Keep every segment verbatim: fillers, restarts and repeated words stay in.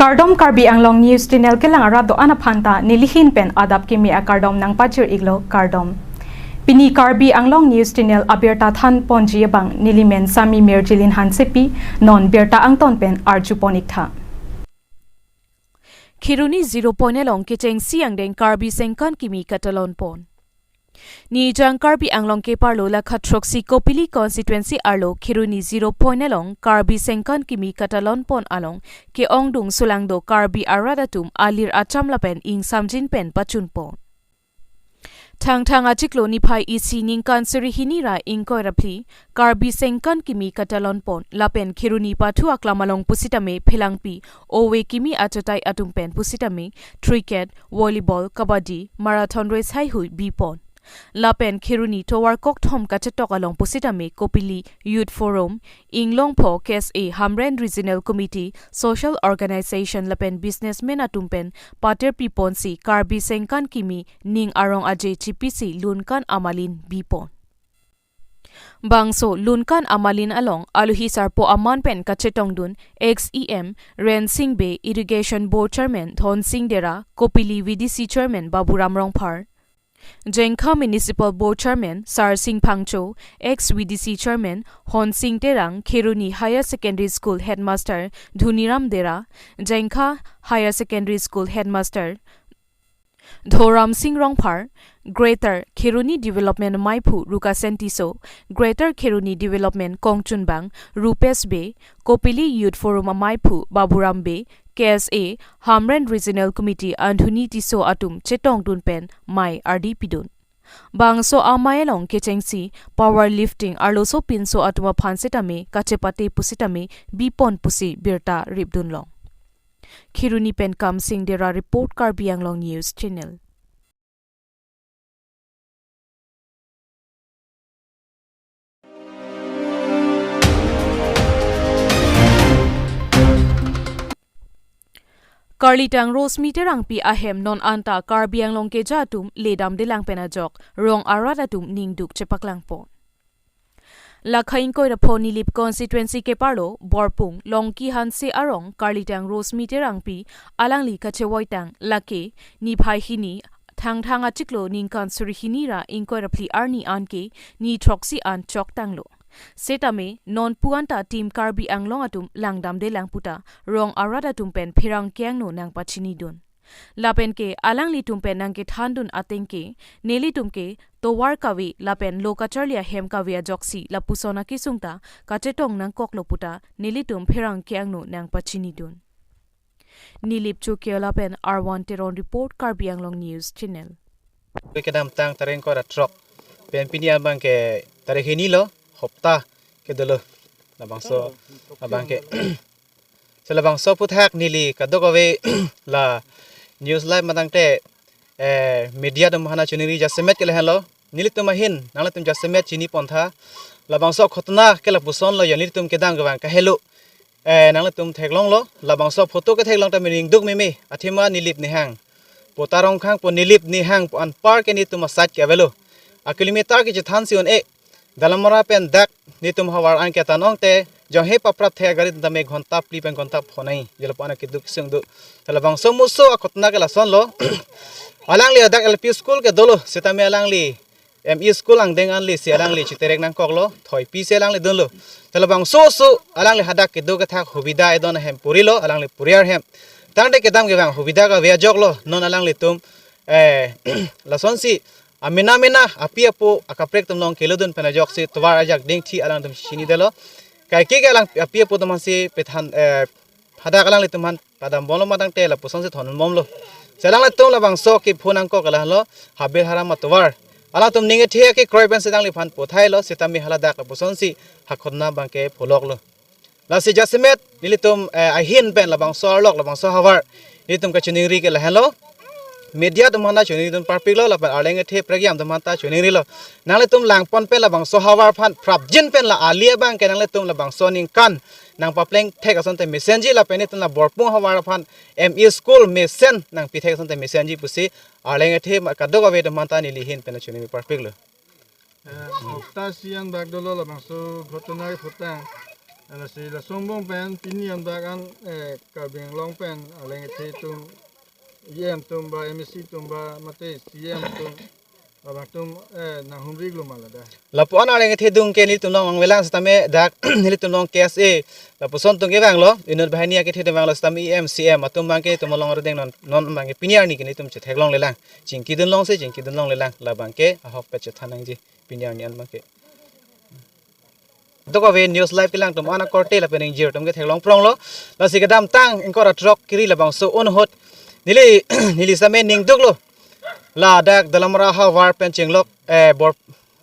Kardom, Karbi Anglong News Channel kelang arat do-an aphan ta nelihin pen adap kimi akardom nangpajir-iklo, kardom. Pini Karbi Anglong News Channel abirta thanponji abang nelimen Sami Mirjilin Hansepi, non birta angton pen arjupon-iktha. Kheroni Zero Point along kechengsi angdeng Karbi sengkan kimi katalonpon. Nijang Karbi Anglong keparlo lakha throksi Kopili constituency arlo Kheroni Zero Point along Karbi sengkan kimi katalonpon along ke-ongdung sulangdo Karbi arat atum alir acham lapen ingsamjin pen pachunpon. Thangthang achiklo niphai isi ningkan suri hini ra ingkoi ra phli Karbi sengkan kimi katalonpon lapen Kheroni pathu aklam along pusitame phelangpi ove kimi achotai atum pen pusitame cricket, volleyball, kabaddi, marathon race haihui bipon. Lapen Kheroni tovar kokthom kachetok along pusitame Kopili Youth Forum, Inglongpho K S A Hamren Regional Committee, Social Organization lapen businessman atum pen patir piponsi Karbi sengkan kimi ning arong aje chipisi lunkan amalin bipon. Bangso lunkan amalin along aluhi sarpo aman pen kachetongdun ex E M Rensing Bey, Irrigation Board Chairman Dhonsing Dera, Kopili V D C Chairman Baburam Rongphar, Jengkha Municipal Board Chairman Sarsing Phangcho, ex V D C Chairman Honsing Terang, Kheroni Higher Secondary School Headmaster Dhuniram Dera, Jengkha Higher Secondary School Headmaster Dhoram Sing Rongphar, Greater Kheroni Development maiphu Rukasen Tisso, Greater Kheroni Development kongchunbang Rupesh Bey, Kopili Youth Forum amaiphu Baburam Bey, K S A Hamren Regional Committee Anthony Tisso atum chetongdun pen mai ardi pidun. Bangso amei along kechengsi power lifting arloso pinso atum aphan sitame kachepate pusitame bipon pusi birta ripdunlong. Kheroni pen Kamsing Dera report, Karbi Anglong News Channel. Karlitang Rosemi Terangpi ahem non anta Karbi Anglong keja atum ledamdelang pen ajok rong arat atum ningduk chepaklangpon. Lakha ingkoi ra pho Nilip constituency keparlo Borpung Longki Hanse arong Karlitang Rosemi Terangpi alangli kachevoitang lake niphai hini Thangthang achiklo ningkan suri hini ra ingkoi ra phli arni anke ni throksi an choktanglo. Setame non puan ta Team Karbi Anglong atum langdamdelang puta rong arat atum pen pherangke angno nangpachinidun. Lapen ke alanglitum pen nangkethandun atengke nelitum ke tovar kave lapen lo kacharli ahem kave ajoksi lapuson akesung ta kachetong nangkoklo puta nelitum pherangke angno nangpachinidun. Nilip Chukio lapen Arwan Teron report, Karbi Anglong News Channel. Kedamtang tarik ingkoi ra throk pen pini abang ke tarik hini lo, hopta ke dolo. Labangso abang ke. Si labangso aphuthak neli kadokave la news live matangte, eh, media atum aphan ta choningri jasemet ke lahenlo. Nelitum ahin nanglitum jasemet chinipontha. Labangso ghotona ke lapuson lo, ya nelitum kedam kevang kahelo. Eh, nanglitum theklonglo, labangso photo ketheklong ta mening duk meme, athema Nilip nihang. Pota Rongkhang pu Nilip nihang pu anpar ke netum asat ke avelo. A kilometer kechethansi un-e. Dalamara pen dak netum havar an ke tanong te, jonghe paprap the agari tame ghonta phli pen ghonta phonai. Jelo pana keduk sung do. Labangso muso aghotona ke lasonlo. Alangli dak L P school ke dolo, setame alangli M E school angdeng anli si alangli chiterek nangkoklo, thoipi si alangli dunlo. Labangso oso alangli hadak kedo kethak hubida edon ahem purilo, alangli puriar hem. Tangte kedam kevang hubida kave ajoklo, non alanglitum, eh, lasonsi amena mena api apo akaprek atum along kelodun pen ajoksi tovar ajak dingthi alangtum chinidetlo. Kaike ke alang api apo atum aphansi pethan, eh, hadak alanglitum aphan padambomlo matangte lapusonsi thonbomlo. Si alanglitum labangso ke phone angko ke lahenlo, Habil Haram atovar. Alangtum ning ethe kekroi pensi alangliphan puthailo, setame hala dak lapusonsi aghotona abang ke pholoklo. Lasi jasemet nelitum, eh, ahin pen labangso arlok labangso havar nelitum kachoningri ke lahenlo. Media atum aphan ta choningridun parpiklo, lapen arleng ethe prekjam atum aphan ta choningrilo. Nanglitum langpon pen labangso havar aphan prapjin pen la ali abang ke nanglitum labangso ningkan nangpapleng thek asonte mesenji lapen netum la Borpung havar aphan M E school mesen nangpi thek asonte mesenji pusi arleng ethe ma kadokave atum aphan ta neli ahin pen choningri parpiklo. Eh, hopta isi an bak dolo labangso ghotona kephutang. Lasi lason angbong pen pini anbak an, eh, Karbi Anglong pen aleng kethe atum, E M atum ba, M A C atum ba, mate C E M atum, labang atum, eh, nanghumri lo ma ladak. Lapu-an aleng kethe adung ke nelitum along vangvelang setame dak nelitum along K S A lapuson atum kevanglo, inut banghini akethe atum vanglo setame E M, C E M atum abangke nelitum along ardeng non, non abangke pini arni ke nelitum chetheklonglelang. Chingkidun longsi chingkidun longlelang, labangke ahokpet chethan nangji pini arni an abangke. Dokave News Live kelang atum an akorte lapen ingjir atum ke theklong pronglo. Lasi kedamtang ingkoi ra throk kiri labangso ahut neli, neli setame ningduklo. Ladak Dolamara havar pen chenglok, eh, Bor-,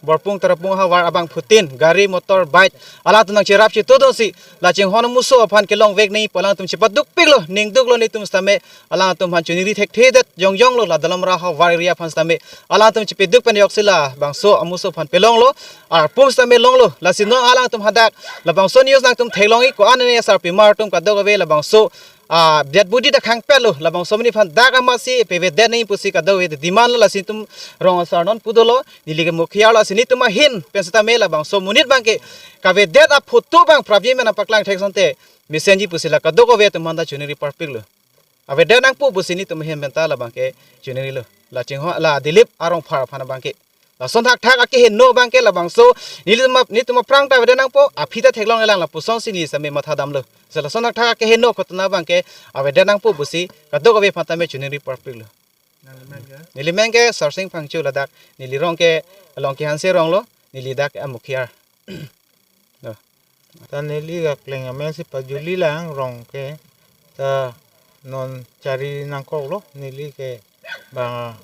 Borpung Tarapung havar abangphutin, gari, motor, bike, alangtum nangcherap chetudunsi la chinghon amuso aphan kelongvek nangji pu alangtum chepadukpiklo, ningduklo nelitum setame, alangtum aphan chiningri thekthedet jongjonglo, la Dolamara havar area aphan setame alangtum chepaduk pen joksi labangso amuso aphan pelonglo, arpum setame longlo. Lasi non alangtum hadak labangso news nangtum theklongji, ko-an ne asarpimar atum kadokave labangso, ah, dead body ta khangpetlo, labangso amonit aphan dak amatsi pavedet nangji pusi kadokave demand lo. Lasi netum rong asar non pu dolo, neli ke mukhiar lo, lasi netum ahin pen setame labangso amonit abangke kavedet aphoto abang prapji mena paklang thek asonte mesenji pusi la kadokave atum aphan ta chiningri parpiklo. Avedet nangpo pusi netum ahin pen ta labangke chiningrilo. La chinghon, la Dilip Rongphar aphan abangke. Lason thakthak akeheno abangke labangso, nelitum ap-, netum aphrang ta avedet nangpo, aphi ta theklonglelang lapusonsi neli setame mathadamlo. Lasi lason thakthak akeheno ghotona abangke avedet nangpo pusi kadokave aphan tame chiningri parpiklo. Nangli men ke? Neli men ke Sarsing Phangcho, ladak neli rong ke Longki Hanse rong lo, neli dak amukhiar. No. Ta neli kakleng amen si Pajuli lang rong ke, ta non chari nangkoklo, neli ke bang,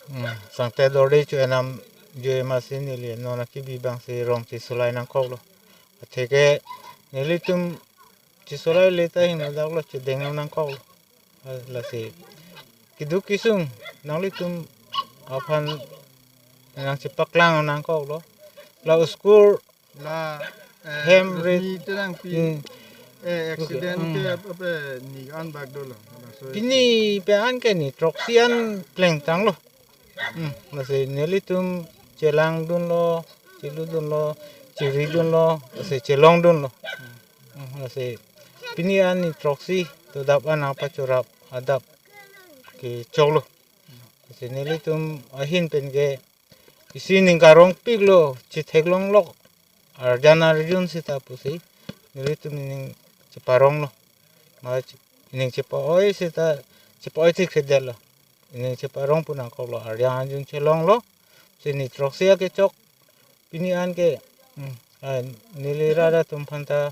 hmm, sangte dorde chu enam joi amatsi neli non akibi abangsi rong chesolai nangkoklo. Atheke nelitum chesolai le ta hingno daklo, chedeng nangkoklo. Lasi keduk kesung nanglitum aphan nangchepaklang nangkoklo. La school la, eh, hem rit ni terang pi, hmm, eh, accident, hmm, ke ap-, ap-, eh, ni anbak dolo. Laso pini pe-an ke ni throksi an plengtanglo. Hmm, lasi nelitum chelangdunlo, cheludunlo, chiridunlo, lasi chelongdunlo. Hmm, lasi pini an ni throksi to adap an nangpachorap adap kechoklo. Lasi nelitum ahin pen ke isi ning karongpiklo, chetheklonglok, arjan arjun seta pusi nelitum ning cheparonglo. Ma che-, ning chepa-oi seta, chepa-oi thekthedetlo. Ning cheparong pu nangkoklo, arjan arjun chelonglo. Si ni throksi akechok pini an ke, hmm, ah, neli rat atum aphan ta,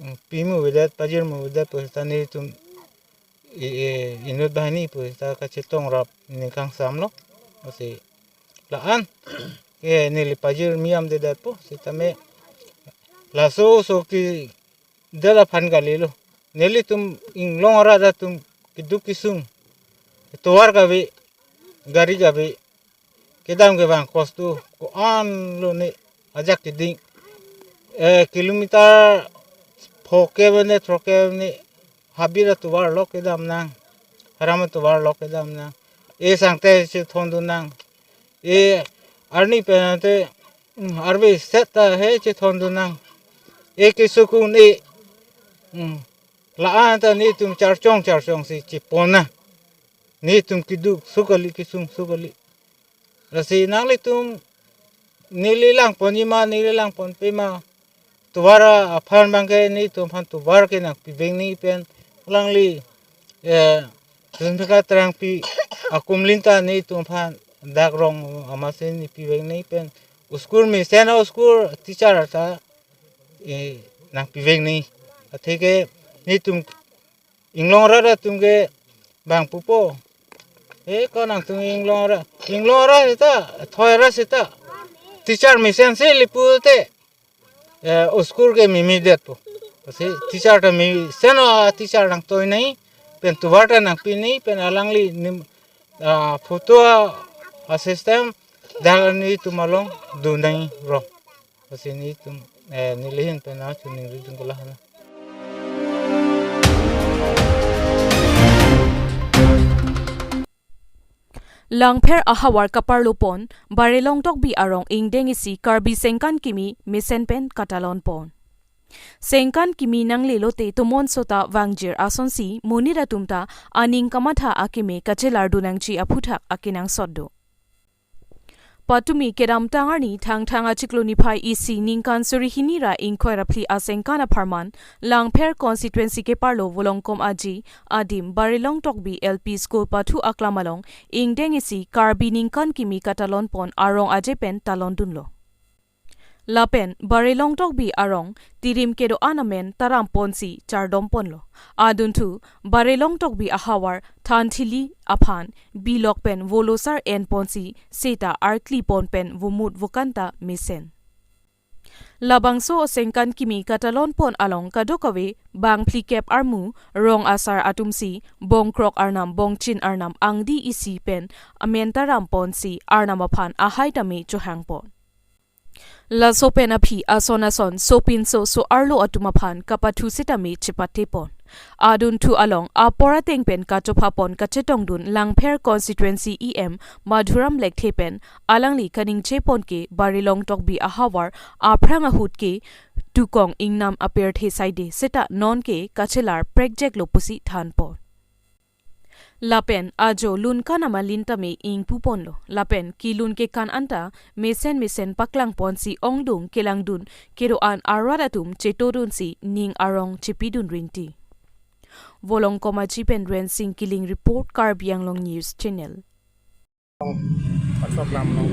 hmm, pi mu avedet, pajir mu avedet pu seta nelitum i-, i-, inut banghini pu seta kachetong rap ning kangsamlo. Lasi la-an ke neli pajir mi amdedetpo setame laso oso kedet aphan kalilo. Nelitum inglong arat atum keduk kesung, tovar kave, gari kave, kedam kevang kosto ko-an lo ne, ajak keding, eh, kilometer pho ke bene, throk ke bene, habit atovar lok kedam nang, haram atovar lok kedam nang. E sangte chethondun nang. E arni pen te, mm, arve set ta he chethondun nang. E kesukun e, mm, la-an ta netum charchong charchong si chepon nang. Netum keduk so kali, kesung so kali. Lasi nanglitum neli langponji ma, neli langponpe ma, tovar aphan abangke netum aphan tovar ke nangpivek nangji pen alangli, eh, Sundaka Terangpi akumlin ta netum aphan dak rong amatsi nepivek nangji pen school mesen, school teacher ta, eh, nangpivek nangji. Atheke netum inglong arat atum ke bang pupo. Eh, ko nangtum inglong arat, inglong arat seta, thoi arat seta, teacher mesen si li pute, eh, school ke mimidetpo. Si teacher ta mesen, ah, teacher nangtoi nangji, pen tovar ta nangpi nangji, pen alangli nim, ah, photo a, a system dak netum along dun nangji rong. Lasi netum, eh, neli ahin pen nangchiningridun ke lahenlo. Langpher ahavar kaparlopon, Bare Longtokbi arong ingdeng isi Karbi Sengkan Kimi mesen pen katalonpon. Sengkan kimi nangle lote tomon sota vangjir asonsi monit atum ta aning kamatha akeme kachelar dunangji aphuthak akenangsot do. Patumi kedamtang arni Thangthang achiklo niphai isi ningkan suri hini ra ingkoi ra phli asengkan apharman Langpher constituency keparlo Volongkom Aji adim Barilong Tokbi L P School pathu aklam along ingdeng isi Karbi ningkan kimi katalon pon arong aje pen talon dunlo. Lapen Barilong Tokbi arong tirim kedo-an amen taram ponsi chardom ponlo. Adunthu Barilong Tokbi ahavar Thanthili aphan bilok pen volosar en ponsi seta arkli pon pen vomut vokan ta mesen. Labangso sengkan kimi katalon pon along kadokave bang phlikep armu rong asar atumsi bongkrok arnam bongchin arnam angdi isi pen amen taram ponsi arnam aphan ahai tame chohang pon. Laso pen aphi ason ason sopinso so-arlo atum aphan kapathu sitame chepate pon. Adunthu along apor ateng pen kachopha pon kachetongdun Langpher constituency E M Madhuram Lekthe pen alangli kaningje pon ke Barilong Tokbi ahavar aphrang ahut ke tukong ingnam apirthe saide seta non ke kachelar prekjeklo pusi than pon. Lapen ajo lun kan amalin tame ingpu ponlo. Lapen kelun kekan anta mesen mesen paklang ponsi ongdung kelangdun kedo-an arat atum chetodunsi ning arong chepidun ringti. Volongkom Aji pen Rensing Killing report, Karbi Anglong News Channel. Asok lam long.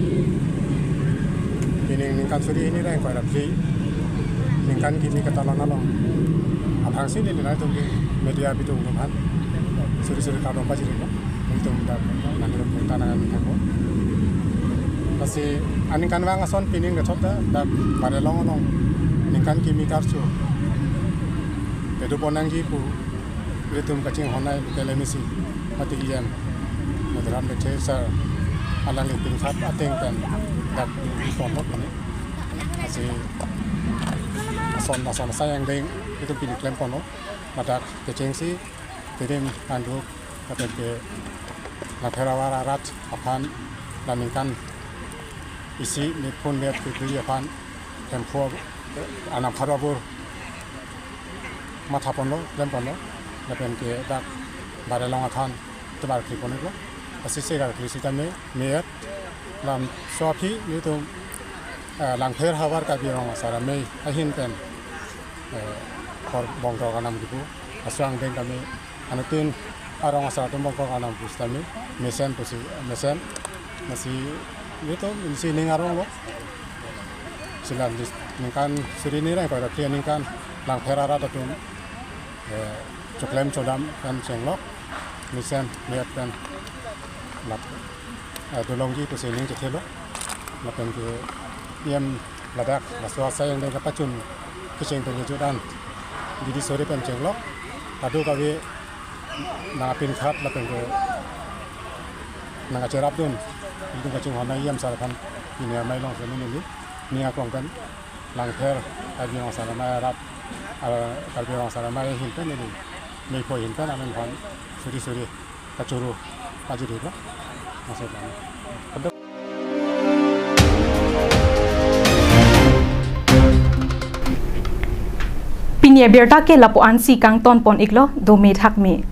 Pining ningkan suri hini ra ingkoi ra phli ningkan kimi katalon along aphrangsi neli nai tum ke media bidung tum aphan suri suri kardom pajirlo. Itum dak nangrum punta nangan thangko. Lasi aningkanvang ason pining kethot ta dak Barilong along ningkan kimi karcho kedo pon nangji pu ilitum kachinghon ai local M A C mate E M Madhuram Lekthe sir alangli pinkhat ateng pen dak pon lo pini. Lasi ason ason asai angdeng itum pini klem ponlo. Ladak kechengsi tirim anduk lapen ke Langpher ahavar arat aphan la ningkan isi niphun vet kekri aphan Hemphu arnam pharo abur matha ponlo, klem ponlo, lapen ke dak Barilong athan tebar kri ponlo, asisi gar kri sitame me-et lam so aphi itum, eh, Langpher havar Karbi rong asar amei ahin pen, eh, kor bongkrok arnam kipu, laso angdeng kami anuttin arong asar atum bongkrok arnam pusitame mesen pusi mesen. Lasi itum isi ning arong lo. Sila dis-, ningkan suri hini ra ingkoi ra phli ningkan Langpher arat atum, eh, choklem chodam pen chenglok mesen me-et pen lap, eh, dolongji pusi ning chethelo. Lapen ke E M ladak laso asai angdeng kapachun kecheng pen kejut an didi sore pen chenglok. Kadokave nangpinkhat lapen ke nangkacherapdun itum kachinghon ai E M sir aphan pini amei along semi neli ning aklong pen Langpher Karbi Anglong asar amei arat, ah, Karbi Anglong asar amei ahin pen neli mei phoi ahin pen amen aphan suri suri kachoro pajirlo. Masih lama. Pini abirta ke lapu-ansi kangton pon iklo, dome thakme.